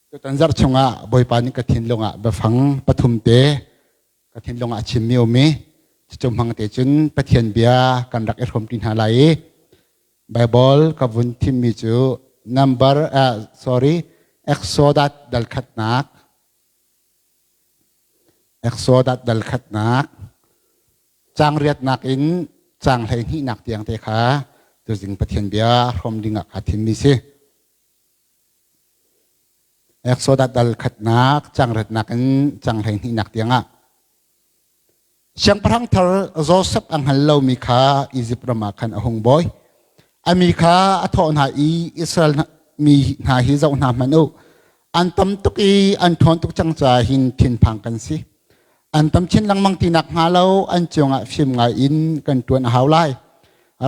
Tutan zarh chungah Bawipa nih ka thinlung ah biafang pathum te ka thinlung ah a chimmi um i cucu hmang te cun Pathian bia kan rak i hrawm ṭi hna lai i Bible ka vun thimmi cu number sorry Exodus dal khatnak Exodus dal khatnak caang riatnak in caang 12nak tiang te kha tuzing Pathian bia hrawm ding ah kaa thimmi si. Exodus dal khatnak cangretnak in cang 12nak tiangah Siangpahrang thar Joseph a hngal lomi kha Izipt ram ah khan a hung bawi. A mi kha a thawh hna i Israel mi hna hi zoh hna hmanh u. An tam tuk i an ṭhawn tuk cang caah hin thinphang kan si. An tam chin lengmang ti nak hnga lo an cungah fim ngai in kan ṭuan a hau lai.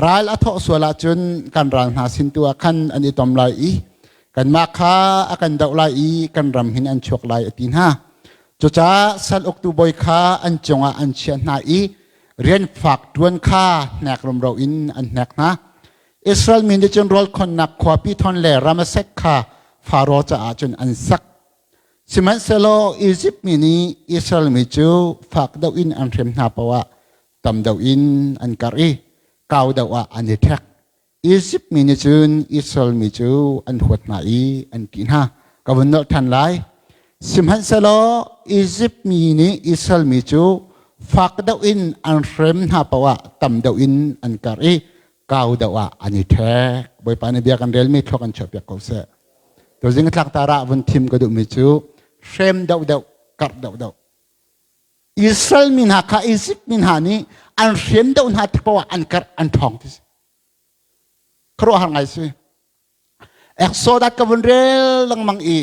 Ral a thawh sual ahcun kan ral hna sin tu ah khan an i tom lai i kanmah kha a kan doh lai i kan ram hin an chuak lai a ti hna. Cucaah sal uktu bawi kha an cungah an chiah hna i rian fak ṭuan kha hnek rumro in an hnek hna. Israel mi nih cun rawl khonnak khua Pithon le Ramasek kha Faro caah cun an sak. Sihmanhsehlaw Izipt mi nih Israel mi cu fak deuh in an hrem hna paoh ah tam deuh in an karh i kau deuh ah an i ṭhek. Izipt mi nih cun Israel mi cu an huat hna i an ṭih hna. Ka vun nolh ṭhan lai. Sihmanhsehlaw Izipt mi nih Israel mi cu fak deuh in an hrem hna paoh ah tam deuh in an karh i kau deuh ah an i ṭhek. Bawipa nih bia kan relmi thluak an chuahpiak ko seh. Tuzing tlaktar ah vun thim ka duhmi cu hrem deuhdeuh, karh deuhdeuh. Israel mi hna kha Egypt mi hna nih an hrem deuh hna tik paoh ah an karh an ṭhawng ti si. Khuaruahhar ngai si. Exodus ka vun rel lengmang i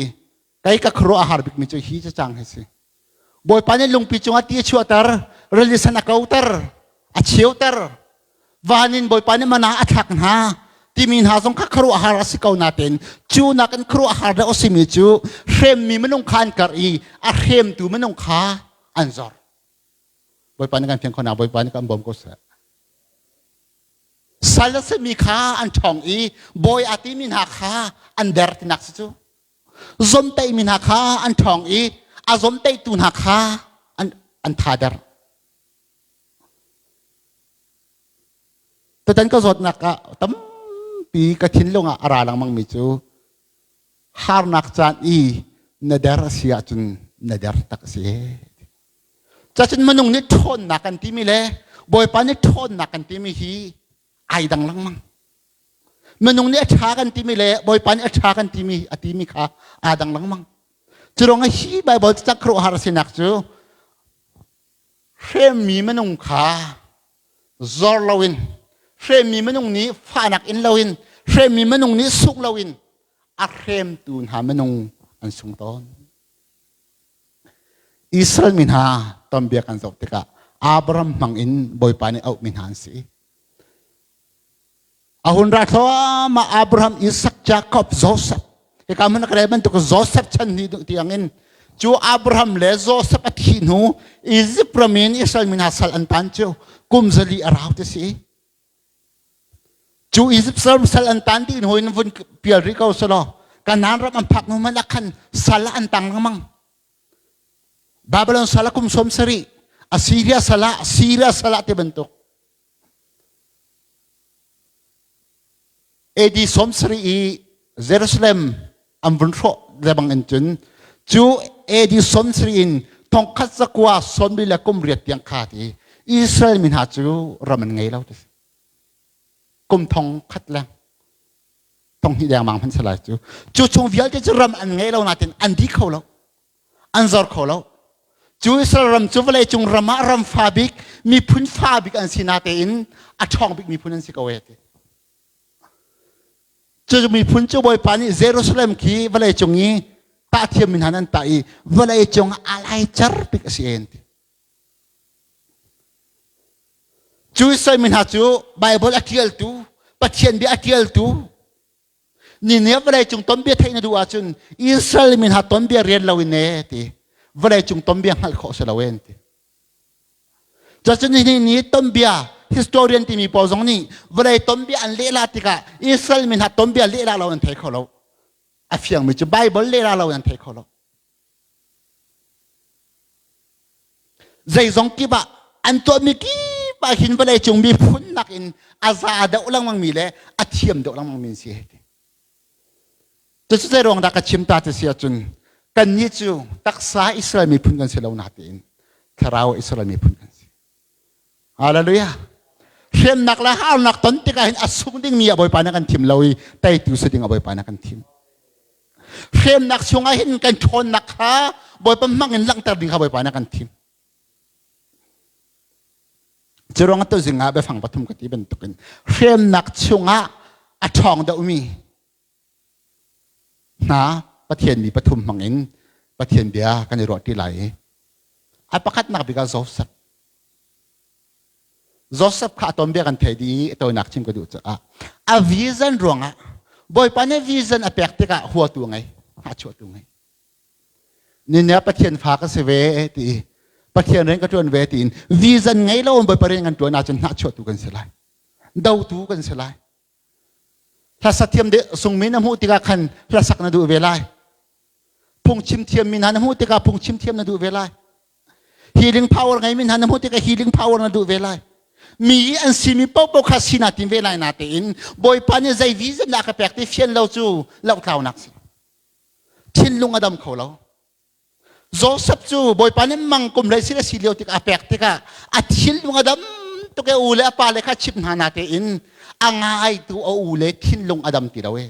kei ka khuaruahhar bikmi cu hi cacang hi si. Bawipa nih lungpi cungah ti a chuahter, rili sen a koter, a cheuter. Van in Bawipa nih mana a thlak hna timi hna zong kha khuaruahhar a si ko nain cu nakin khuaruahhar deuh a simi cu hremmi minung kha an karh i a hremtu minung kha an zor. Bawipa nih kan fiang kho na Bawipa nih kan bawm ko seh. Sal a simi kha an ṭhawng i bawi a timi hna kha an der tinak si cu. Zomteihmi hna kha an ṭhawng i a zomteihtu hna kha an thader. Tutan ka zawtnak ah tampi ka thinlung ah a ra lengmangmi cu harnak caan i na der a si ahcun na der tak a si. Cacun minung nih ṭhawnnak kan timi le Bawipa nih ṭhawnnak kan timi hi ai dang lengmang. Minung nih a ṭha kan timi le Bawipa nih a ṭha kan timi a timi kha aa dang lengmang. Cu ruangah hi Baibal cacang khuaruahhar a sinak cu hremmi minung kha zor loin hremmi minung nih fahnak in loin hremmi minung nih sung loin a hremtu hna minung an sung tawn. Israel mi hna tonbia kan zoh tikah Abraham hmang in Bawipa nih auhmi hna an si. A hun ra thluahmah Abraham, Isak, Jacob, Joseph. Hika hmun ka rel bantuk Joseph chan ni tiang in cu Abraham le Joseph a thih hnu Egypt ram in Israel mi hna sal an tan cu kum 400 a rau ti si. Cu Egypt ram sal an tan dih hnu in vun pial rih ko selaw Kanaan ram an phak hnu hmanh ah khan sal an tang lengmang. Babylon sal ah kum 70, Assyria sal ah Syria sal ah ti bantuk. AD 70 i Jerusalem an vun hrawh lebang in cun cu AD 70 in thongkhat zakua sawmli le kum riat tiang kha ti Israel mi hna cu ram an ngei lo ti kum thong khat leng thong hnih dengmang hman salai cu cu chung vialte cu ram an ngei lo natin an di kho lo an zor kho lo cu Israel ram cu vawlei cung ram ah ram fa bik miphun fa bik an si natein a ṭhawng bik miphun an si ko e ti cu miphun cu Bawipa nih Jerusalem khi vawlei cung i tah thiam mi hna nan tah i vawlei cung a laicer bik a si en ti cu Israel mi hna cu Bible a ṭialtu Pathian bia a ṭialtu Ni nih vawleicung tonbia theih na duh ahcun Israel mi hna tonbia rian lo in e ti vawleicung tonbia hngalh khawh si lo en ti. Cacun ni ni tonbia historian timi pawl zong nih vawlei tonbia an lehla tikah Israel mi hna tonbia lehla lo an thei kho lo. A fiangmi cu Bible lehla lo in an thei kho lo. Zeizong kip ah an tuahmi kip ah hin vawleicung miphun nakin a za deuh lengmangmi le a thiam deuh lengmangmi an si hei ti. Cucu zei ruang dah ka chim ta ti si ahcun kannih cu taksa Israel miphun kan si lo natein thlarau Israel miphun kan si. Hallelujah. Hremnak le harnak ton tikah hin a sung dingmi a Bawipa nih kan thim lo i teitu si ding a Bawipa nih kan thim. Hremnak chungah hin kan ṭhawnnak kha Bawipa hmang in langhter ding kha Bawipa nih kan thim. Curuang tu zing ah biafang pathum ka ti bantukin hremnak chungah a ṭhawng deuhmi hna Pathian mi pathum hmang in Pathian bia kan i ruah ṭi lai i a pakhatnak bik ah Joseph. Joseph kha a ton bia kan thei dih i tawinak chim ka duh caah a vision ruangah Bawipa nih vision a pek tikah huatu a ngei, hnahchuahtu ngei. Ninia Pathian fa ka si ve ti i Pathian rian ka ṭuan ve tiin vision ngei lo in Bawipa rian kan ṭuan ahcun hnahchuahtu kan si lai. Dotu kan si lai. Hlasa thiam de sungmi na hmuh tikah khan hlasak na duh ve lai. Phungchim thiammi hna na hmuh tikah phungchim thiam na duh ve lai. Healing power ngeimi hna na hmuh tikah healing power na duh ve lai. Mi i an simi paohpaoh kha si naa tim ve lai na tein Bawipa nih zei vision dah ka pek ti fian lo cu lohtlaunak si. Thinlung a dam kho lo. Joseph cu Bawipa nih mang kum lei sin a si lio tikah a pek tikah a thinlung a dam tuk e u le a pa le kha chimh hna na tein a ngaitu a u le thinlung a dam ti lo e.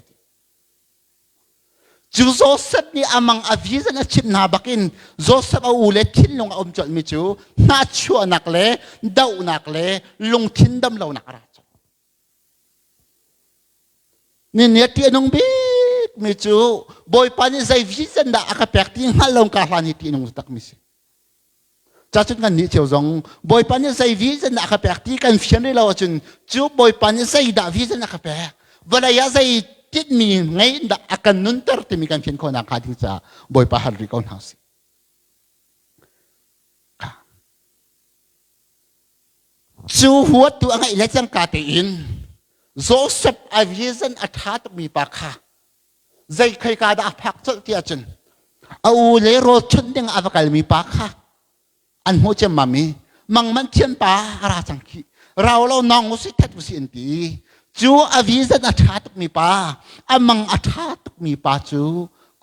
Cu Joseph nih a mang a vision a chimh hna bakin Joseph a u le thinlung a um colhmi cu hnahchuahnak le dohnak le lungthin dam lonak a ra colh. Ni ṭih a nung bikmi cu Bawipa nih zei vision dah a ka pek ti hngalh lo ka hlan hi ṭih a nung takmi si. Cacun kan nih cio zong Bawipa nih zei vision dah a ka pek ti kan fian rih lo ahcun cu Bawipa nih zeidah vision a ka pek vawlei ah zei tinhmi ngei in dah a kan nunter timi kan fian khawh nakhnga ding caah Bawipa hal rih ko hna usih. Cu huattu a ngeih le cangka tein Joseph a vision a ṭha tukmi pa kha zei khoika dah a phak colh ti ahcun a u le rawl chunh ding a va kalmi pa kha an hmuh ciammam i mangman thiam pa a ra cang khih rau lo nong usih that usih an ti cu a vision a ṭha tukmi pa a mang a ṭha tukmi pa cu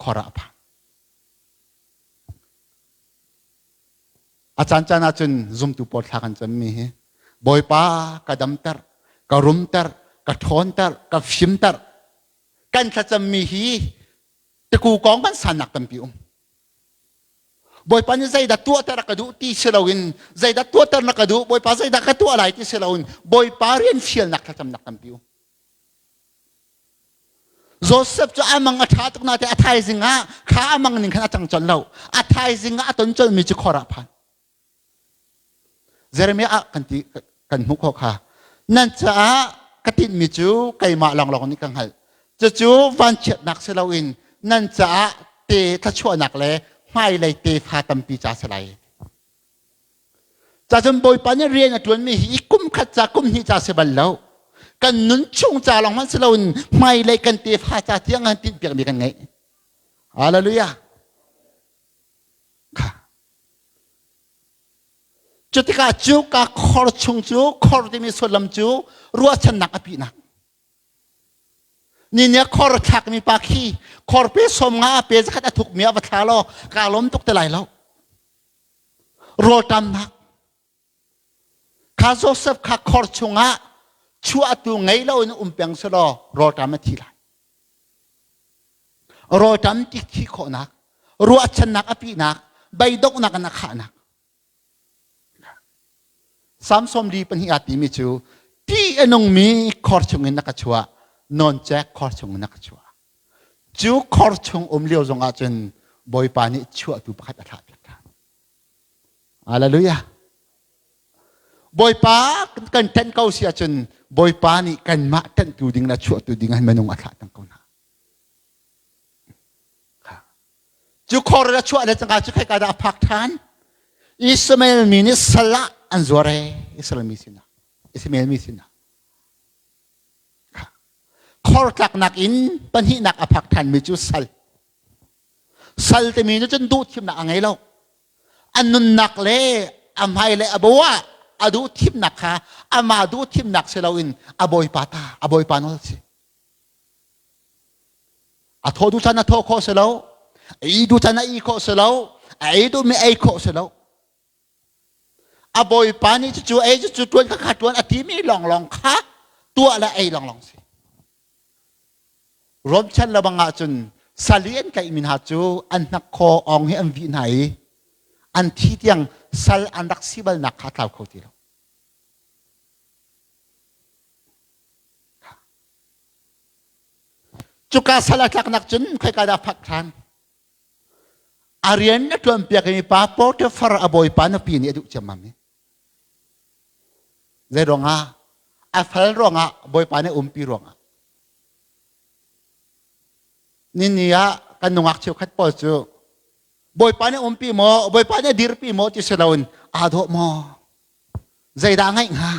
khor ah a phan A caancaan ahcun zumtu pawl thla kan cammi hi Bawipa ka damter, ka rumter, ka ṭhawnter, ka fimter. Kan thlacammi hi tiku kong kan sannak tampi um. Bawipa nih zeidah tuahter a ka duh ti si loin zeidah tuahter na ka duh Bawipa zeidah ka tuah lai ti si loin Bawipa rian fialnak thlacamnak tampi um. Joseph cu a mang a ṭha tuk nain a thaizing ah kha a mang ning khan a cang colh lo. A thaizing ah a ton colhmi cu khor ah phan. Jeremiah ah kan ti kan hmuh khawh kha. Nan caah ka tinhmi cu keimah lawnglawng nih ka hngalh. Cucu vanchiatnak si loin nan caah te thluachuahnak le hmailei tefa tampi ca si lai. Cacun Bawipa nih rian a ṭuanmi hi kum khat ca kum hnih ca si bal lo. Kan nun chung ca lawng hmanh si loin hmailei kan tefa ca tiang an tinhpiakmi kan ngeih. Hallelujah. Kha. Cu tikah cu ka khor chung cu khor timi sullam cu ruahchannak a pihnak. Ni nih khor thlakmi pa khi khor pe som nga pe zakhat a thukmi a va thla law kaa lawm tuk te lai lo. Rawlṭamnak kha Joseph kha khor chungah chuahtu ngei loin um peng selaw rawlṭam a thi lai. Rawlṭam ti thi khawhnak, ruahchannak a pihnak, beidonghnak in a khahnak. Psalm 42 ah timi cu ti a nungmi khor chungin na ka chuah, nawncek khor chungin na ka chuah. Cu khor chung um lio zong ahcun Bawipa nih chuahtu pakhat a thlah piak ṭhan. Hallelujah. Bawipa kan ṭanh ko si ahcun Bawipa nih kanmah ṭanhtu ding le chuahtu ding ah minung a thlah tang ko hna. Cu khor a chuah le cangka cu khoika dah a phak ṭhan? Ismael mi nih sal ah an zuar ee Israel mi sinah. Ismael mi sinah. Khor tlaknak in pahnihnak a phak ṭhanmi cu sal. Sal timi nih cun duh thimnak a ngei lo. A nunnak le a hmai le a bo ah a duh thimnak kha amah duh thimnak si loin a bawipa ta, a bawipa nawl si. A thaw duh caan a thaw khawh si lo, a ih duh caan a ih khawh si lo, a ei duhmi ei khawh si lo. A bawipa nih cucu ei cucu ṭuan kha kha ṭuan a timi lawnglawng kha tuah le ei lawnglawng si. Rom chan lebang ahcun sali an tlaihmi hna cu an hnakhaw awng hi an vih hna i an thi tiang sal an rak si balnak kha a tlau kho ti lo. Cuka sal a tlaknak cun khoika dah phak ṭhan? A rian a ṭuanpiak mi pa Potiphar a bawipa nupi nih a duh ciammam i zei ruangah a fel ruangah bawipa nih umpi ruangah nini ah kan nungak cheukhat pawl cu bawipa nih umpi maw bawipa nih dirpi maw ti si loin aa dawh maw zeidah ngaih hnga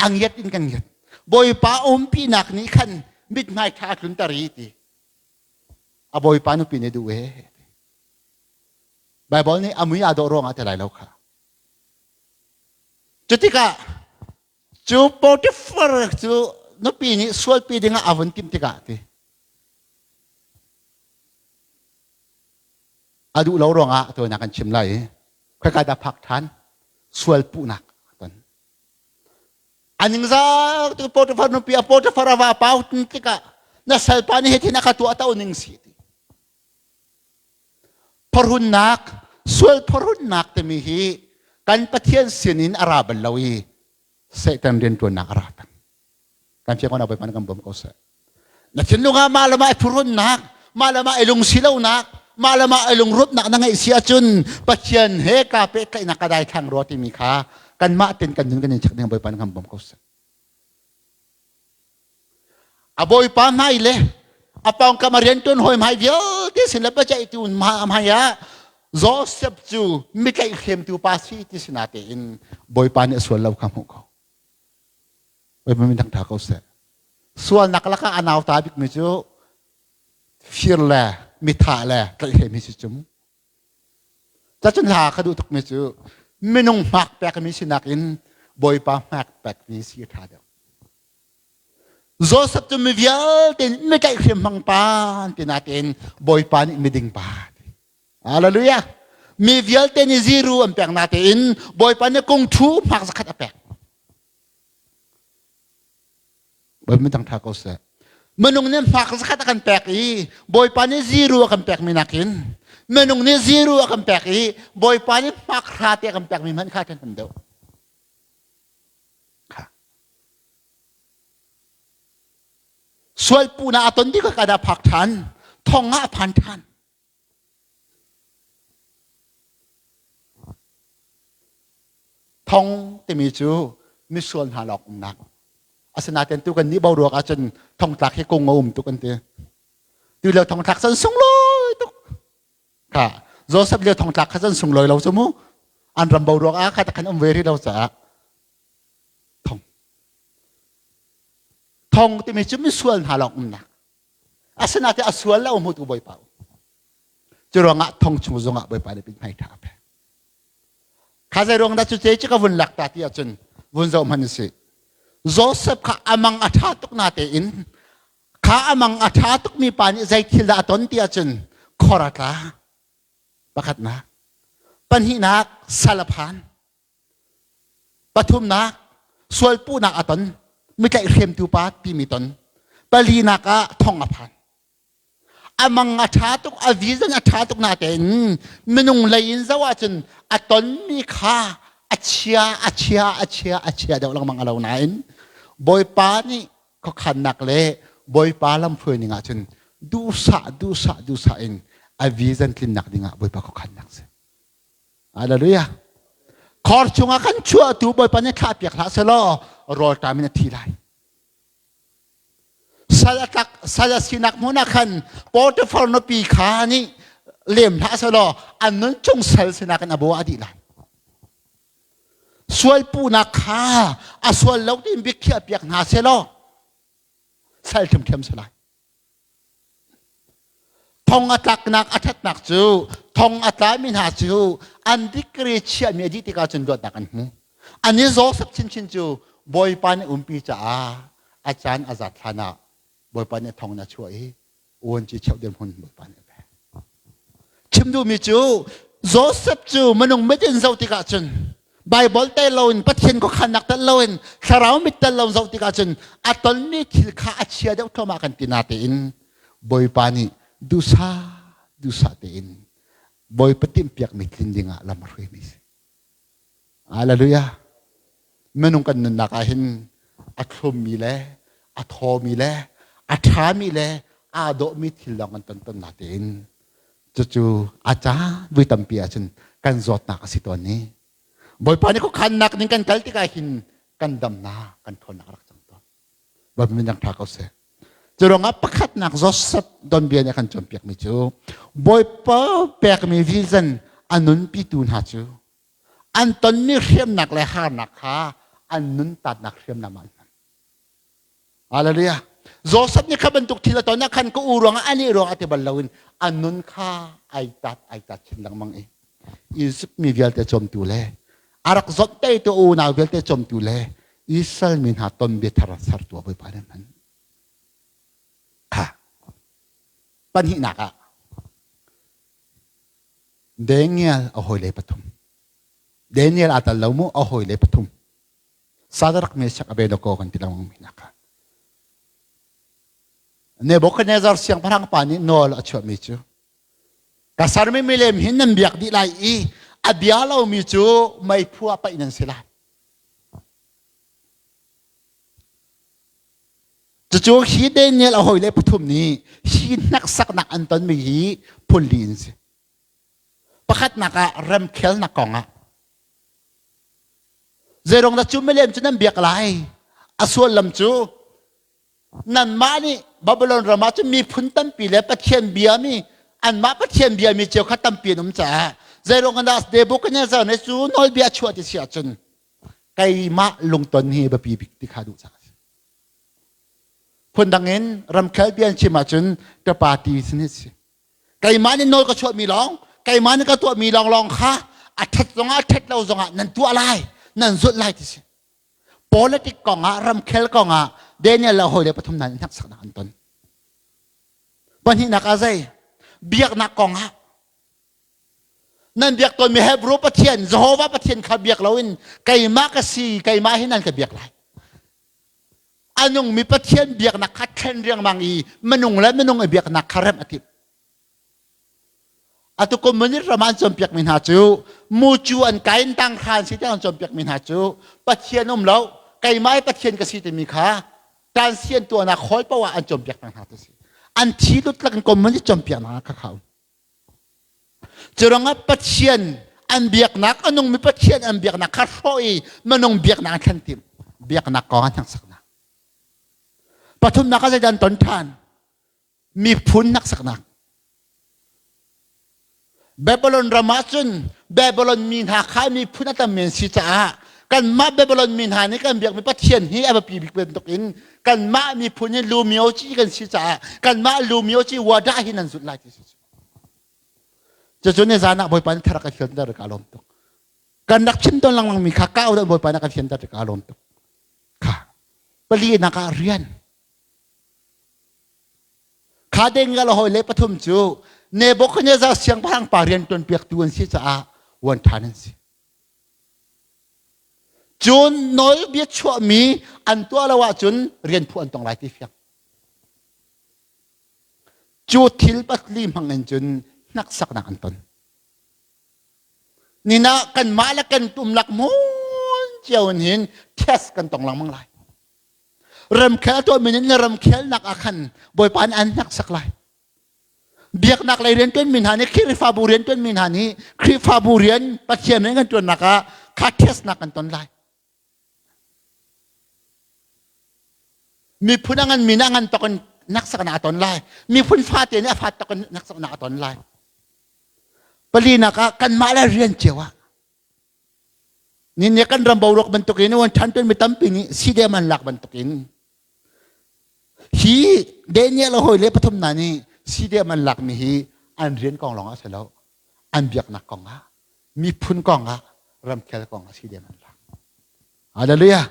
a ngiat in kan ngiat bawipa umpinak nih khan mithmai ṭha a tlunter i ti a bawipa nupi nih duh e Baibal nih a mui aa dawh ruangah ti lai lo kha cutikah cu Potiphar cu nupi nih sualpi dingah a vun timh tikah ti a duh lo ruangah tuan kan chim lai i khoika dah phak ṭhan sual puhnak ton a ningzak tu Potiphar nupi a Potiphar a va pau tikah na salpa nih hitin a ka tuah to ning si ti phorhunnak sual phorhunnak timi hi kan Pathian sinin a ra bal lo i Satan rianṭuannak a ra peng kan fiang ko Bawipa kan bawm ko seh na thinlung ah mah le mah i phurunnak mah le mah i lungsi lonak mah le mah i lungrupnak na ngeih si ahcun Pathian he kaa pehtlaihnak ka daithlang rua timi kha kanmah ten kan nun kan in chek ding Bawipa kan bawm ko seh a Bawipa hmai le a pawngkam a riantuan hawi hmai vialte sin le biaceihtu hmai ah Joseph cu mi tlaihhremtu pa si ti si natein Bawipa nih a sual lo kha hmuh ko Bawipa min thangṭha ko seh. Sualnak lakah a nauta bikmi cu fir le mithah le tlaihhrem hi si cu mu. Cacun hla ka duh tukmi cu minung hmak pekmi sinak in Bawipa hmak pekmi si a ṭha deuh. Joseph cu mi vialte nih mi tlaihhrem hmang pa an ti natein Bawipa nih miding pa Hallelujah. Mi vialte nih ziru an pek natein Bawipa nih kung thu hmak zakhat a pek. Bawipa min ṭha ko seh. Minung nih hmak zakhat a kan pek i Bawipa nih ziru a kan pekmi nakin minung nih ziru a kan pek i Bawipa nih hmak hra te a kan pekmi hmanh kha kan tam deuh. Kha. Sualpuhnak a ton dih ka dah phak ṭhan thong ah a phan ṭhan. Thong timi cu misual hna lawng umnak. Asinain tu kan nih boruak ahcun thongtlak hi kung a um tuk an ti. Tu lio thongtlak cun sunglawi tuk. Kha Joseph lio thongtlak kha cun sunglawi lo cu mu. An ram boruak ah kha khan um ve rih lo caah thong. Thong timi cu misual hna lawng umnak. Asinain a sual lo hmutu Bawipa um. Cu ruangah thong chung zongah Bawipa nih mithmai ṭha a pek. Kha zei ruang dah cu ce cu ka vun lak ta ti ahcun vun zoh hmanh usih. Joseph kha a mang a ṭha tuk na tein kha a mang a ṭha tukmi pa nih zei thil dah a ton ti ahcun khor a tla. Pakhatnak. Pahnihnak sal a phan. Pathumnak, sualpuhnak a ton, mi tlaihhremtu pa timi ton. Palinak ah thong a phan. A mang a ṭha tuk, a vision a ṭha tuk natein minung lei in zoh ahcun a tonmi kha a chia, a chia, a chia, a chia deuh lengmang a lo nain Bawipa nih khuakhannak le Bawipa lamhruai ning ahcun duhsah, duhsah, duhsah in a vision tlinnak dingah Bawipa khuakhannak si. Hallelujah. Khor chungah kan chuahtu Bawipa nih thlah piak hlah selaw rawlṭam in a thi lai. Sal a tlak sal a sinak hmun ah khan Potiphar nupi kha nih lem hlah selaw an nun chung sal sinak in a bo a dih lai. Sual puhnak kha a sual lo tiin biakhiah piak hna selaw. Sal ṭhiamṭhiam si lai. Thong a tlaknak a ṭhatnak cu thong a tlami hna cu an degree chiahmi a dih tikah cun luatnak an hmu. An i Joseph chinchin cu Bawipa nih umpi caah a caan a zat hlan ah Bawipa nih thong in a chuah i uanci cheuh dirhmun Bawipa nih a pek. Chim duhmi cu Joseph cu minung mit in zoh tikah cun Baibal tel loin Pathian khuakhannak tel loin thlarau mit tel lo zoh tikah cun a tonmi thil kha a chia deuh thluahmah kan ti na tein Bawipa nih duhsah duhsah tein Bawipa timhpiakmi tlin dingah lam a hruaimi si. Hallelujah. Minung kan nunnak ah hin a thlummi le a thawmi le a ṭhami le aa dawhmi thil lawng kan ton ton natein cucu a caan vui tampi ahcun kan zawtnak a si tawn i Bawipa nih khuakhannak ning kan kal tikah hin kan damnak kan ṭhawnnak a rak cang tawn. Bawipa min ṭha ko seh. Cu ruangah pakhatnak Joseph donbia nih a kan cawnpiakmi cu Bawipa pekmi vision a nunpitu hna cu an tonmi hriamnak le harnak kha an nun tatnak hriamnam ah an hman. Hallelujah. Joseph nih kha bantuk thil a ton ah khan ka u ruangah anih ruangah ti bal loin a nun kha ai tat ai tat chin lengmang i Egypt mi vialte cawmtu le a rak zawthteitu unau vialte cawmtu le Israel mi hna ton bia thar sertu ah Bawipa nih a hman. Kha pahnihnak ah Daniel a hawile pathum. Daniel aa tal lo mu a hawile pathum. Sadarak Meshach Abednego kan ti lengmang mi hna kha. Nebuchadnezzar siangpahrang pa nih nawl a chuahmi cu ka sermi milem hin nan biak dih lai i a bia lomi cu meiphu ah paih nan si lai. Cucu hi Daniel a hawile pathum nih hi hneksaknak an tonmi hi phunli in si. Pakhatnak ah remkhelnak kong ah Zeirong dah cu milem cu nan biak lai? A sullam cu nanmah nih Babylon ram ah cun miphun tampi le Pathian biami anmah Pathian biami cio kha tampi an um caah zeiruang dah Nebuchadnezzar nih cu nawlbia a chuah ti si ahcun keimah lungton hi biapi bik ti kha duh caah a si. Phundang in ramkhel bia an chim ahcun ka party sin hi si. Keimah nih nawl ka chuahmi lawng, keimah nih ka tuahmi lawnglawng kha a ṭhat zongah a ṭhat lo zongah nan tuah lai, nan zulh lai ti si. Politic kongah, ramkhel kongah Daniel le hawile pathum hna nih hneksaknak an ton. Pahnihnak ah zei? Biaknak kongah nan biak tawnmi Hebrew Pathian, Jehovah Pathian kha biak loin keimah ka si, keimah hi nan ka biak lai. A nungmi Pathian biaknak kha thlen riangmang i minung le minung i biaknak kha remh a timh. Atu communist ram ah an cawnpiakmi hna cu mucu an kai in tang hra an si tiang an cawnpiakmi hna cu Pathian um lo keimah hi Pathian ka si timi kha transian tuahnak hall paoh ah an cawnpiak hna ti si. An thi lutlak in communist cawnpiaknak kha kha um. Curuangah Pathian an biaknak a nungmi Pathian an biaknak kha hrawh i minung biaknak an thlen tim. Biaknak kong an hneksaknak. Pathumnak ah zeidah an ton ṭhan? Miphun hneksaknak. Babylon ram ah cun Babylon mi hna kha miphun a tammi an si caah kanmah Babylon mi hna nih kan biakmi Pathian hi a biapi bik bantukin kanmah miphun hi lumioci kan si caah kanmah lumioci wada hi nan zulh lai ti si. Cucu ni zan ah Bawipa nih thar a ka fianter ka lawm tuk. Kan rak chim tawn lengmang mi kha ka au Bawipa nih a ka fianter ka lawm tuk. Kha pali nak ah rian Kha deng le hawi le pathum cu Nebuchadnezzar siangpahrang pa rian ṭuanpiaktu an si caah uan ṭhan an si. Cun nawlbia chuahmi an tuah lo ahcun rian phu an tong lai ti fiang. Cu thil patli hmang in cun hnaksaknak an ton. Nina kanmah le kan tumlak mun cio in hin test kan tong lengmang lai. Ramkhel tuahmi nih na ramkhelnak ah khan Bawipa nih an hneksak lai. Biaknak lei rianṭuanmi hna nih Khrihfabu rianṭuanmi hna nih Khrihfabu rian Pathian rian kan ṭuannak ah kha testnak kan ton lai. Miphun a nganmi nih a ngan tok in hneksaknak a ton lai. Miphun fate nih a fat tok in hneksaknak a ton lai. Palinak ah kanmah le rian cio ah Ni kan ram boruak bantukin wan ṭhan mi tampi nih CDM an lak bantukin. Hi Daniel a hawi le pathum hna nih CDM an lakmi hi an rian kong lawng ah si lo. An biaknak kong ah, miphun kong ah, ramkhel kong ah CDM an lak. Hallelujah.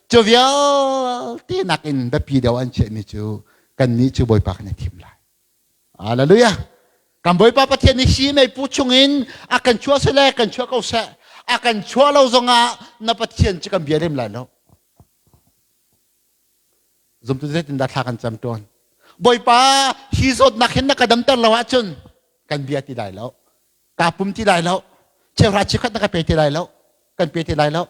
Cu vialte nakin biapi deuh an chiahmi cu kannih cu Bawipa kan i thim lai. Hallelujah. Kan Bawipa Pathian nih hi meipu chungin a kan chuah sele kan chuah ko seh. A kan chuah lo zongah na Pathian cu kan bia lem lai lo. Zumtu zeitindah thla kan cam tawn. Bawipa hi zawtnak hin na ka damter lo ahcun kan bia ti lai lo. Kaa pum ti lai lo. Cheuhra chikkhat na ka pe ti lai lo. Kan pe ti lai lo.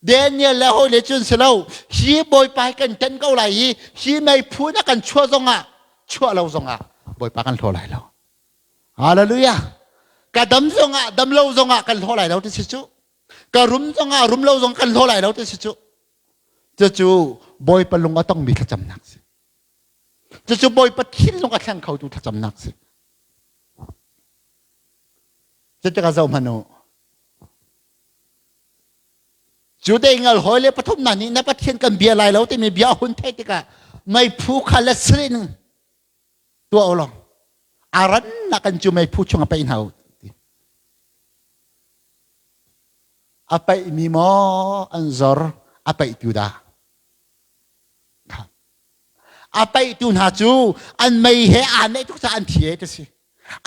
Daniel le hawi le cun si lo. Hi Bawipa hi kan ten ko lai i hi meiphu na kan chuah zongah chuah lo zongah Bawipa kan hlaw lai lo. Hallelujah. Ka dam zongah dam lo zongah kan hlaw lai lo ti si cu. Ka rum zongah rum lo zong kan hlaw lai lo ti si cu. Cucu Bawipa lung a tongmi thlacamnak si. Cucu Bawipa thinlung a thleng khotu thlacamnak si. Cutikah zoh hmanh u. Jude ngal hawi le pathum hna nih na Pathian kan bia lai lo timi bia hun theih tikah meiphu kha le sirin tuah u law a rannak kan cu meiphu chung a paih hna u. A paihmi maw an zor a paihtu dah? A paihtu hna cu an mei he aa neih tuk caah an thi e ti si.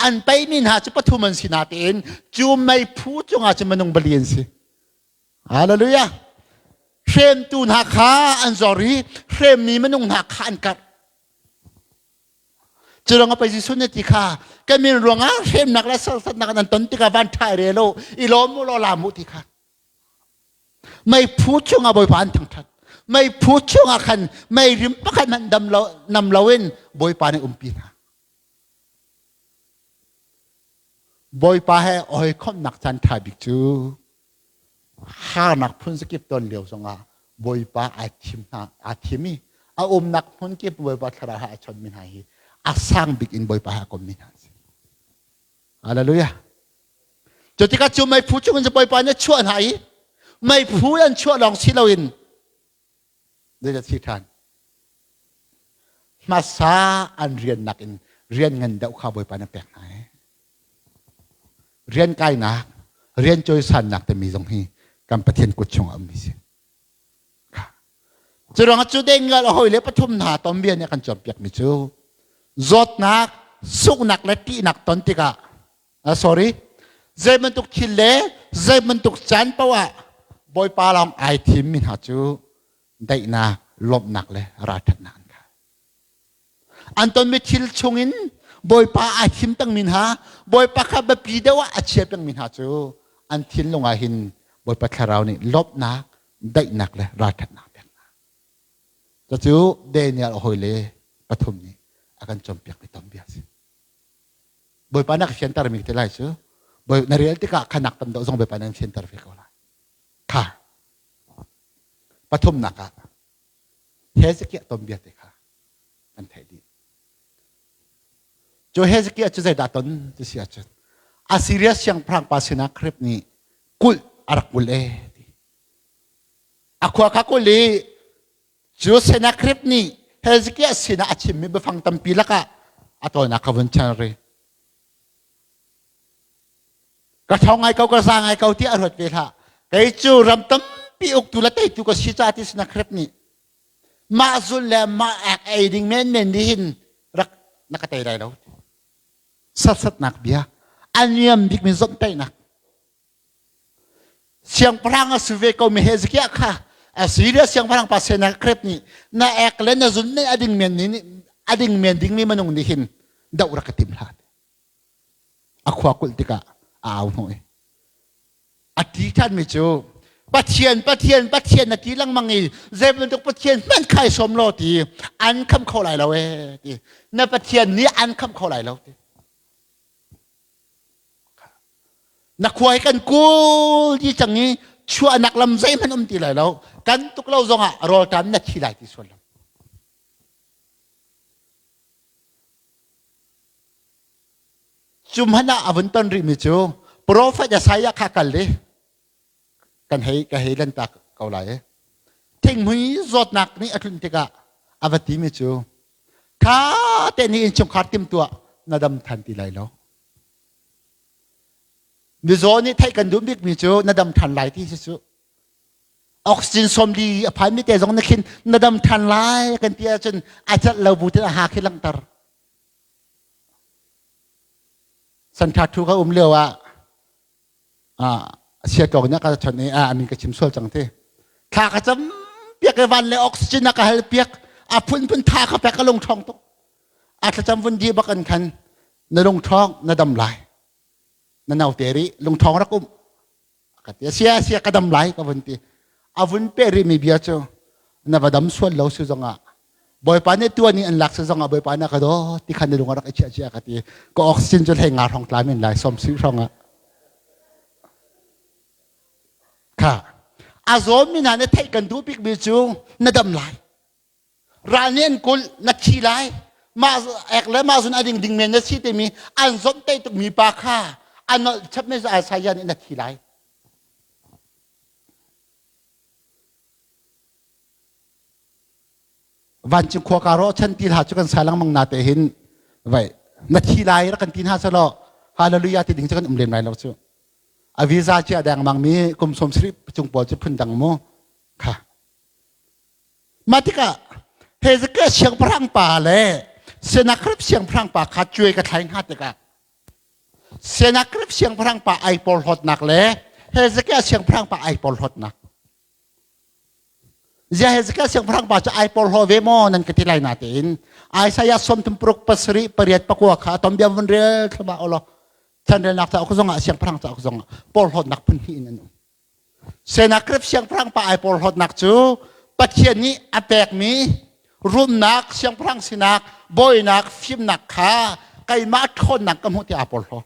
An paihmi hna cu pathum an si natein cu meiphu cungah cun minung bali an si. Hallelujah. Hremtu hna kha an zor i hremmi minung hna kha an karh. Cu pei Jesuh nih ti kha ka min ruangah hremnak le serhsatnak nan ton tikah van ṭha i rel u i lawm u law laam u ti kha. Meiphu chungah Bawipa an thangṭhat. Meiphu chungah khan meirim pakhat hmanh dam lo, nam loin Bawipa nih umpi hna. Bawipa he hawikomhnak caan ṭha bik cu harnak phun zakip ton lio zongah Bawipa aa thim hna aa thim i a umnak hmun kip Bawipa thlarau he aa chawnmi hna hi a sang bik in Bawipa he a kommi hna an si. Hallelujah. Cu tikah cu meiphu chung in Bawipa nih a chuah hna i meiphu an chuah lawng si loin zeidah si ṭhan hmasa an rian nakin rian ngan deuh kha Bawipa nih a pek hna i rian kainak rian cawisannak timi zong hi kan Pathian kut chungah a ummi si. Cu ruangah cu dengal a hawi le pathum hna tonbia nih a kan cawnpiakmi cu zawtnak, sunghnak le ṭihnak ton tikah sorry zei bantuk thil le zei bantuk caan paoh ah Bawipa lawng ai thimmi hna cu daihnak, lawmhnak le ralṭhatnak an kai. An tonmi thil chungin Bawipa ai thim pengmi hna, Bawipa kha biapi deuh ah a chia pengmi hna cu an thinlung ah hin Bawipa Thlarau nih lawmhnak, daihnak le ralṭhatnak pek hna. Cucu Daniel a hawile pathum nih a kan cawnpiakmi tuanbia a si. Bawipa na ka fiantermi te lai cu Bawi na rel tikah khanak tam deuh zong Bawipa nan fianter ve ko lai. Kha pathumnak ah Hezekiah tuanbia te kha kan theih dih. Cu Hezekiah cu zeidah ton ti si ahcun Assyria siangpahrang pa sinah Khrip nih kulh a rak kulh e ti. A khua kha kulh i cu Sennacherib nih Hezekiah sinah a chimmi biafang tampi lakah a tawinak kha vun chan ri. Ka ṭhawng ngai ko, ka za ngai ko tiah a ruat ve hlah. Kei cu ram tampi uktu le teitu ka si ca ti Sennacherib nih mah zul le mah ek ei ding menmen nih hin rak na ka tei lai lo. Satsatnak bia, a niam bikmi zomhtaihnak. Siangpahrang a si ve komi Hezekiah kha Assyria siangpahrang pa Sennacherib nih na ek le na zun nih a ding men nih a ding men dingmi minung nih hin doh rak ka tim hlah. A khua kulh tikah a au hnawh i a ti ṭhanmi cu Pathian Pathian Pathian na ti lengmang i zei bantuk Pathian hmanh khai sawm law ti an kham kho lai lo ee ti na Pathian nih an kham kho lai lo ti Na khua hi kan kul ti cang i chuahnak lam zeihmanh um ti lai lo. Kan tuk lo zongah rawlṭam na thi lai ti sual lo. Cu hmanh ah a vun ton rihmi cu Prophet Isaiah kha kal i kan hei ka hei lantak ko lai. Thinghmui zawtnak nih a tlun tikah a va timi cu. Tha te nih innchungkhar timtuah na dam than ti lai lo. Mizaw nih theih kan duh bikmi cu na dam than lai ti si cu. Oxygen sawmli a phanmi te zong na khin na dam than lai kan ti ahcun a celh lo bu tin a ha khi langhter. Santha thu ka um lio ah siatawk nih ka chon i a min ka chim sual cang ti. Thla ka cam piak i van le oxygen a ka hal piak a phunphun tha ka pek ka lung ṭhawng tuk. A thlacam vun di bak an khan na lung ṭhawng na dam lai. Na naute rih lung ṭhawng rak um. Ka ti sia sia ka dam lai ka vun ti. A vun pe rih mi bia cu na va dam sual lo si zongah Bawipa nih tuan i an lak si zongah Bawipa nih a ka dawt ti khan na lung a rak i chiah chia ka ti. Ka oxygen cu hlei nga hrawng tla men lai som si hrawng ah. Kha a zawmi hna nih theih kan duh bikmi cu na dam lai. Ral nih an kulh na thi lai. Mah ek le mah zun a ding ding men na si timi an zawmhtaih tukmi pa kha a nolh chap mi Isaiah nih na thi lai. Vancung khua ka rawh chan ti hla cu kan sai lengmang na te hin vai na thi lai rak kan ti hna selaw hallelujah ti ding cu kan um lem lai lo cu. A visa chia dengmang mi kum som sarih cung pawl cu phun dang mu kha. Mah tikah Hezekiah siangpahrang pa le Sennacherib siangpahrang pa kha cuai ka thlai hna tikah Sennacherib siangpahrang pa ai porhlawtnak le Hezekiah siangpahrang pa ai porhlawtnak. Ziah Hezekiah siangpahrang pa cu ai porhlaw ve maw nan ka ti lai natein Isaiah sawmthum paruk pasarih pariat pakua kha a tom bia vun rel thlama ulaw chanrelnak cauk zongah siangpahrang cauk zongah porhlawtnak phun hnih in an um. Sennacherib siangpahrang pa ai porhlawtnak cu Pathian nih a pekmi rumnak, siangpahrang sinak, bawinak, fimnak kha keimah ṭhawnnak ka hmuh tiah aa porhlaw.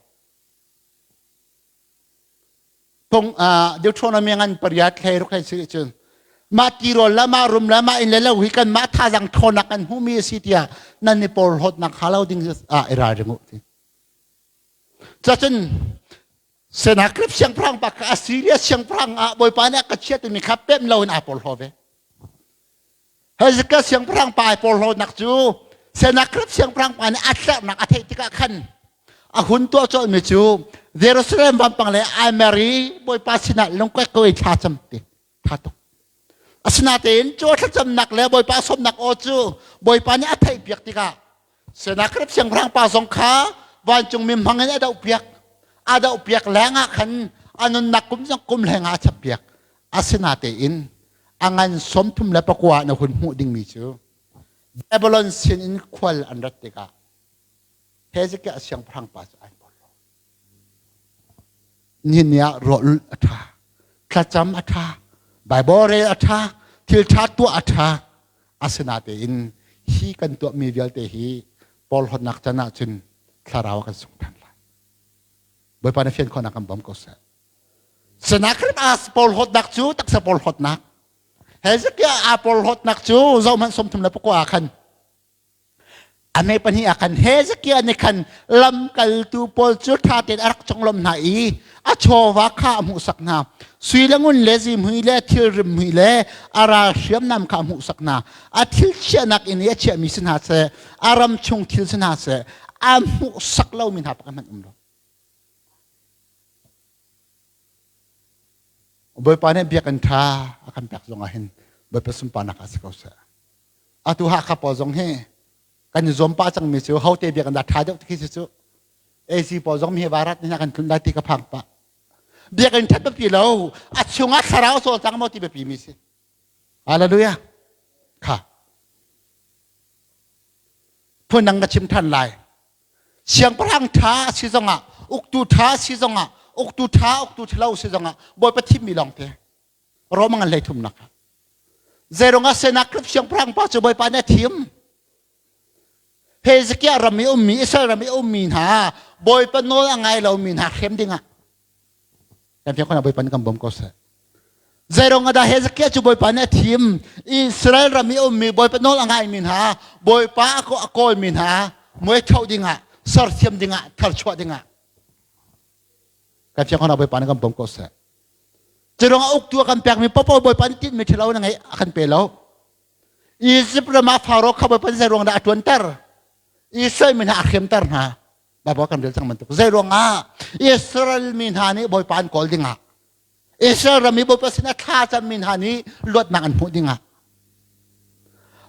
Phung Deuteronomy ngan pariat hlei ruk hlei si cun mah tirawl le mah rum le mah inn le lo hi kan mah thazang ṭhawnnak kan hmuhmi a si tiah nan i porhlawtnak ha lo ding ah i ralring u ti. Cacun Sennacherib siangpahrang pa kha Assyria siangpahrang ah Bawipa nih a ka chiah timi kha pemh loin aa porhlaw ve. Hezekiah siangpahrang pa ai porhlawnak cu Sennacherib siangpahrang pa nih a tlerhnak a theih tikah khan a hun tuah colhmi cu Jerusalem vampang le ai mer i Bawipa sinah lungkuai ko i thla cam ti tha tuk. Asinain cu thlacamnak le Bawipa sawmnak aw cu Bawipa nih a theihpiak tikah Sennacherib siangpahrang pa zong kha vancungmi hmang in a dohpiak. A dohpiak lengah khan a nunnak kum zong kum lengah a chappiak. Asinatein a ngan 34 na hun hmuh dingmi cu Babylon sin in khual an rat tikah Hezekiah siangpahrang pa cu ai porhlaw. Nihin ni ah ruahlulh a ṭha, thlacam a ṭha, Baibal rel a ṭha, thil ṭha tuah a ṭha. Asinatein hi kan tuahmi vialte hi porhlawtnak can ahcun thlarau a kan sung ṭhan lai. Bawipa na fian khawhnak kan bawm ko seh. Sennacherib aa porhlawtnak cu taksa porhlawtnak. Hezekiah aa porhlawtnak cu zohhmanh 34 ah khan A mei pahnih ah khan Hezekiah nih khan lamkaltu pawl cu ṭha tein a rak conglawmh hna i a chawva kha a hmuhsak hna. Sui le ngun le zihmui le thilrim mui le a ral hriamnam kha a hmuhsak hna. A thil chiahnak inn i a chiahmi si hna seh, a ram chung thil si hna seh, a hmuhsak lomi hna pakhat hmanh um lo. Bawipa nih biakinn ṭha a kan pek zongah hin Bawipa sunparnak ah si ko seh. Atu Hakha pawl zong hi kan i zuam pah cangmi cu hote biakinn dah ṭha deuh ti khi si cu. AC pawl zong hi varat nih kan tlun lai ti ka phang pah. Biakinn ṭhat biapi lo, a chungah thlarau cawlcang maw ti biapi mi si. Hallelujah. Kha. Phundang ka chim ṭhan lai. Siangpahrang ṭha a si zongah, uktu ṭha a si zongah, uktu ṭha, uktu ṭhalo si zongah, Bawipa thimmi lawngte. Rome ngan hlei thumnak ah. Zeirung ah Sennacherib siangpahrang pa cu Bawipa nih a thim. Hezekiah ram i ummi, Israel ram i ummi hna, Bawipa nawl a ngai lomi hna hrem dingah kan fiang khona Bawipa nih kan bawm ko seh. Zeirung ah dah Hezekiah cu Bawipa nih a thim. Israel ram i ummi Bawipa nawl a ngaimi hna, Bawipa a kawlmi hna, muai tho dingah, sersiam dingah, tharchuah dingah. Kan fiang khona Bawipa nih kan bawm ko seh. Curuangah uktu a kan pekmi popo Bawipa nih tinhmi ṭhalo na ngei a kan pe lo. Egypt ram ah Faro kha Bawipa nih zeiruang dah a ṭuanter? Israel mi hna a hremter hna. Baibal kan rel cang bantuk. Zei ruangah Israel mi hna nih Bawipa an kawl dingah Israel ram i Bawipa sinah thla cammi hna nih luatnak an hmuh dingah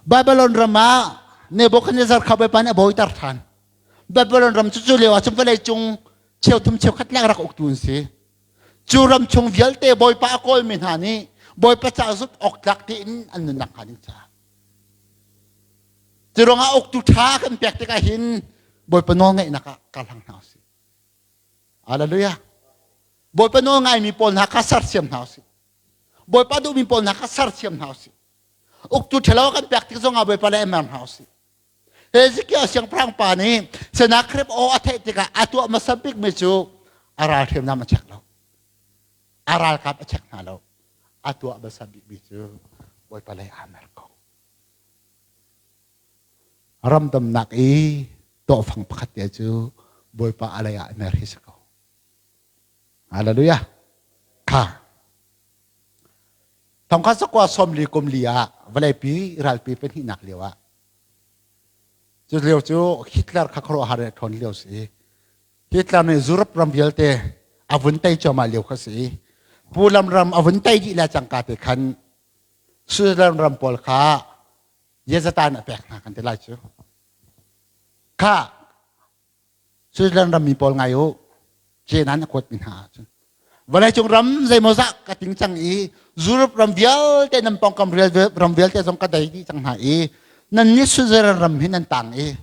Babylon ram ah Nebuchadnezzar kha Bawipa nih a bawiter ṭhan. Babylon ram cu cu lio ah cun vawlei cung cheuthum cheukhat leng rak uktu an si. Cu ram chung vialte Bawipa a kawlmi hna nih Bawipa ca zumh awk tlak tiin an nunnak hnga ding caah. Cu ruangah uktu ṭha kan pek tikah hin Bawipa nawlngaihnak ah karhlang hna usih. Hallelujah. Bawipa nawl ngaimi pawl hna kha sersiam hna usih. Bawipa duhmi pawl hna kha sersiam hna usih. Uktu ṭhalo kan pek tik zongah Bawipa le mer hna usih. Hezekiah siangpahrang pa nih Sennacherib aw a theih tikah a tuah hmasa bikmi cu a ral hriamnam a check lo. A ralkap a check hna lo. A tuah hmasa bikmi cu Bawipa lei aa mer ko. Ramdamnak i tawhfang pakhat te cu Bawipa a lei ah mer hi si ko. Hallelujah. Kha. Thongkhat zakua 40 kum li ah vawleipi ralpi pahnihnak lio ah cu lio cu Hitler kha khuaruahhar in a ṭhawn lio si. Hitler nih Europe ram vialte a vun tei cuahmah lio kha si. Pulam ram a vun tei dih le cangka te khan Switzerland ram pawl kha Yezatan a pek hna kan ti lai cu. Kha Switzerland rammi pawl ngai u Jenan a kuatmi hna ahcun vawleicung ram zeimawzah ka ting cang i Europe ram vialte nan pawngkam ram vialte zong ka dei dih cang hna i nan nih Switzerland ram hi nan tang i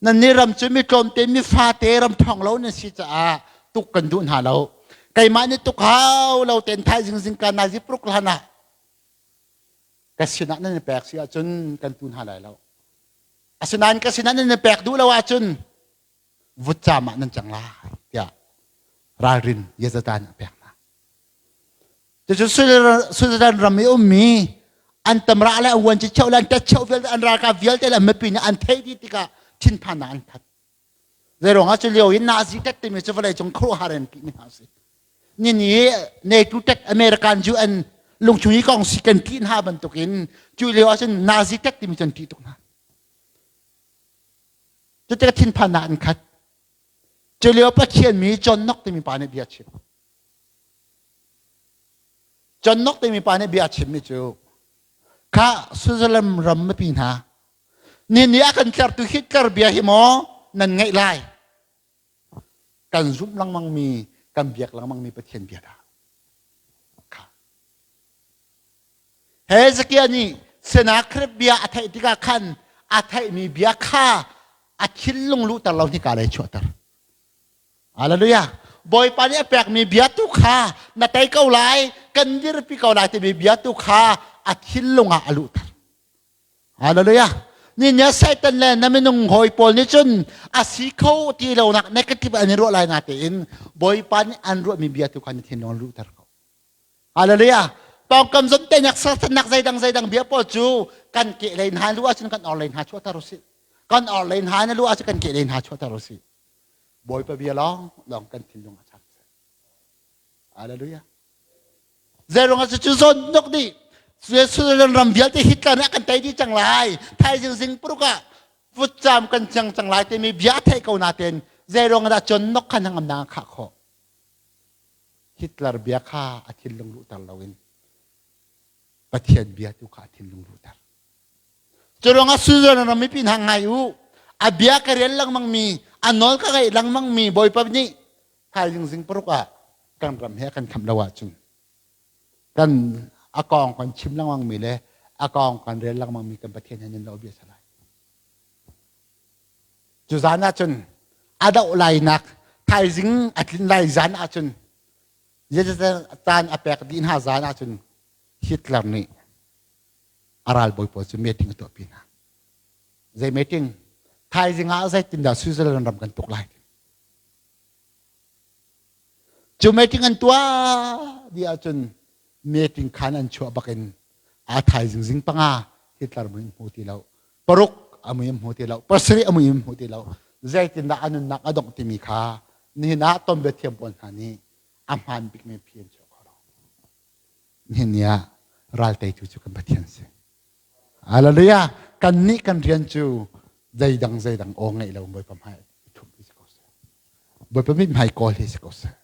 nan nih ram cu mi tlawmte mi fate ram ṭhawng lo nan si caah tuk kan duh hna lo keimah nih tuk hau lo ten thaizing zingka nazi pruk hlan ah ka sinah nan i pek si ahcun kan tu hna lai lo asinain ka sinah nan i pek duh lo ahcun vutcam ah nan cang lai tiah ralrin Yezatan a pek hna cucu Switzerland ram i ummi an tamra le an vuanci cheu le an tet cheu vialte an ralkap vialte le mipi nih an theih dih tikah thinphannak an khat Zeiruangah cu lio in Nazi tet timi cu vawlei cung khuaruahhar in timi hna si. Nini NATO tet American UN lungchung i kong si kan ṭih hna bantukin cu lio ahcun Nazi tet timi cu an ṭih tuk hna. Cutikah thinphannak an khat. Cu lio Pathian mi John Knox timi pa nih bia chim. John Knox timi pa nih bia chimmi cu kha Switzerland ram mipi hna Ni nih a kan tlertu Hitler bia hi maw nan ngaih lai? Kan zumh lengmangmi, kan biak lengmangmi Pathian bia dah. Kha. Hezekiah nih Sennacherib bia a theih tikah khan a theihmi bia kha a thinlung luhter lo hnika lei chuahter. Hallelujah. Bawipa nih a pekmi bia tu kha na tei ko lai, kan dirpi ko lai timi bia tu kha a thinlung ah a luhter. Hallelujah. Ni nia Satan le na minung hawi pawl nih cun a si kho ti lonak negative an i ruah lai na tein Bawipa nih an ruahmi bia tu kha na thinlung luhter ko. Hallelujah. Pawngkam zomtenak sersannak zeidang zeidang bia pawl cu kan ke lei hna lu ahcun kan or lei hna chuahter usih. Kan or lei hna na lu ahcun kan ke lei hna chuahter usih. Bawipa bia lawng lawng kan thinlung a chak. Hallelujah. Zeiruangah cu zawn nok nih Switzerland ram vialte Hitler nih a kan tei dih cang lai. Thaizing zing paruk ah vutcam kan cang cang lai timi bia theih ko nain zeiruangah dah John Nok kha hnangamnak a khah khawh? Hitler bia kha a thinlung luhter loin Pathian bia tu kha a thinlung luhter. Cu ruangah Switzerland ram mipi hna ngai u. A bia ka rel lengmang mi, a nawl ka ngaih lengmang mi Bawipa nih thaizing zing paruk ah kan ram he kan khamh lo ahcun kan a kong kan chim lengmang mi le a kong kan rel lengmang mi kan Pathian he nan lo bia salai. Cu zan ahcun a doh lainak thaizing a tlin lai zan ahcun caan a pek dih hna zan ahcun Hitler nih a ralbawi pawl cu meeting a tuahpi hna. Zei meeting? Thaizing ah zeitindah Switzerland ram kan tuk lai? Cu meeting an tuah dih ahcun meeting khan an chuah bakin a thaizing zing panga Hitler mui hmu ti lo. Paruk a mui hmu ti lo. Pasarih a mui hmu ti lo. Zeitindah a nunnak a dongh timi kha nihin ah tonbia thiam pawl hna nih a hmaan bikmi phi an chuah kho lo. Nihin ni ah ral teitu cu kan Pathian si. Hallelujah! Kannih kan rian cu Zeidang zeidang aw ngeih lo Bawipa hmai i thumh hi si ko seh. Bawipa mithmai kawl hi si ko seh.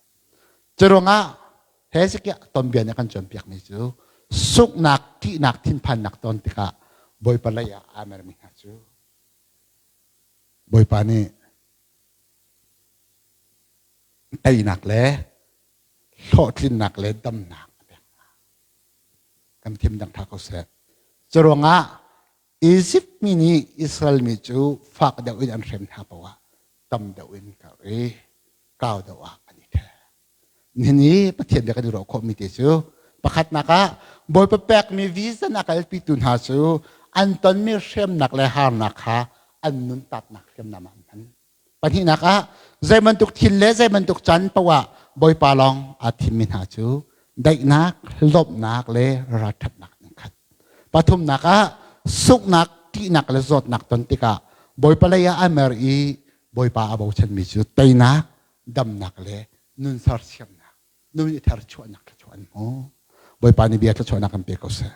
Curuangah Hezekiah tonbia nih a kan cawnpiakmi cu sunghnak, ṭihnak, thinphannak ton tikah Bawipa lei ah aa mermi hna cu Bawipa nih teinak le hlawhtlinnak le damnak a pek hna. Kan thim dang ṭha ko seh. Curuangah Izipt mi nih Israel mi cu fak deuh in an hrem hna poah tam deuh in kar i kau deuh ah an i ṭhel. Nihin i Pathian bia kan i ruah khawhmi te cu pakhatnak ah Bawipa pekmi vision a kalpitu hna cu an tonmi hremnak le harnak kha an nun tatnak hriamnam ah an hman. Pahnihnak ah zei bantuk thil le zei bantuk caan paoh ah Bawipa lawng aa thimmi hna cu daihnak, lawmhnak le ralṭhatnak an khat. Pathumnak ah sunghnak, ṭihnak le zawtnak ton tikah Bawipa lei ah a mer i Bawipa a bochanmi cu teinak, damnak le nun sersiamnak, nun i therchuahnak thluachuah an hmu. Bawipa nih bia thluachuahnak kan pe ko seh.